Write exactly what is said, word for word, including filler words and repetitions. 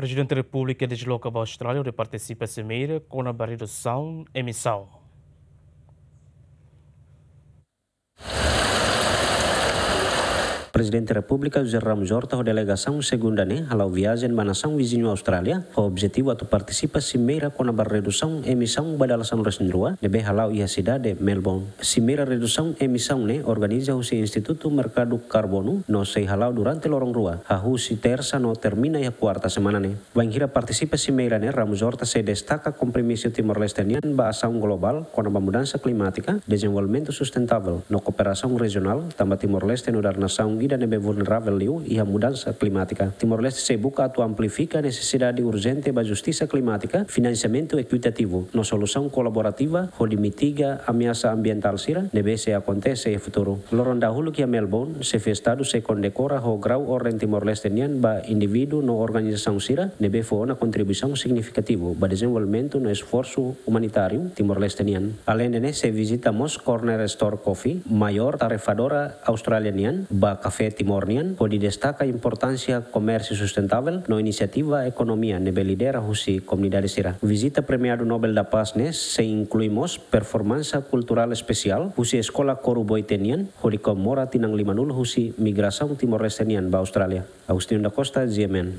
Prezidente Repúblika dezloka ba Austrália hodi partisipa simeira kona-ba redusaun emisaun. Prezidente Repúblika José Ramos Horta ho delegasaun segunda ne'e hala'o viajen ba nasaun viziñu Austrália, ho objetivu atu partisipa simeira kona-ba redusaun emisaun ba dala sanulu-resin-rua, ne'ebé hala'o iha sidade Melbourne. Simeira redusaun emisaun ne'e organiza husi Institutu Merkadu Karbonu no sei hala'o durante loron rua, hahú husi tersa no termina iha kuarta semana ne'e. Bainhira partisipa simeira ne'e, Ramos Horta sei destaka kompromisu Timor-Leste nian ba asaun globál kona-ba mudansa klimátika, dezenvolvimentu sustentável no kooperasaun rejionál, tanba Timor-Leste nu'udar nasaun ida ne'ebé vulneravel liu iha mudansa klimátika. Timor-Leste sei buka atu amplifika nesesidade urjente ba justisa klimátika, finansiamentu ekuitativu no solusaun kolaborativa hodi mitiga ameasa ambientál sira ne'ebé sei akontese iha futuru. Loron dahuluk iha Melbourne, Xefe Estadu sei kondekora ho grau Orden Timor-Leste nian ba indivíduu no organizasaun sira ne'ebé fó ona kontribuisaun signifikativu ba dezenvolvimentu no esforsu umanitáriu Timor-Leste nian. Aleinde ne'e, sei vizita mós Corner Store Coffee, maiór tarefadora Austrália nian ba kafé Timor nian, hodi destaka importánsia komérsiu sustentável no inisiativa ekonomia ne'ebé lidera husi komunidade sira. Vizita Premiadu Nobel da Paz ne'e sei inklui mós performansa kulturál espesiál husi eskola Koru Boite nian, hodi komemora tinan limanulu husi migrasaun Timor-Leste nian ba Austrália. Agostinho da Costa, G M N.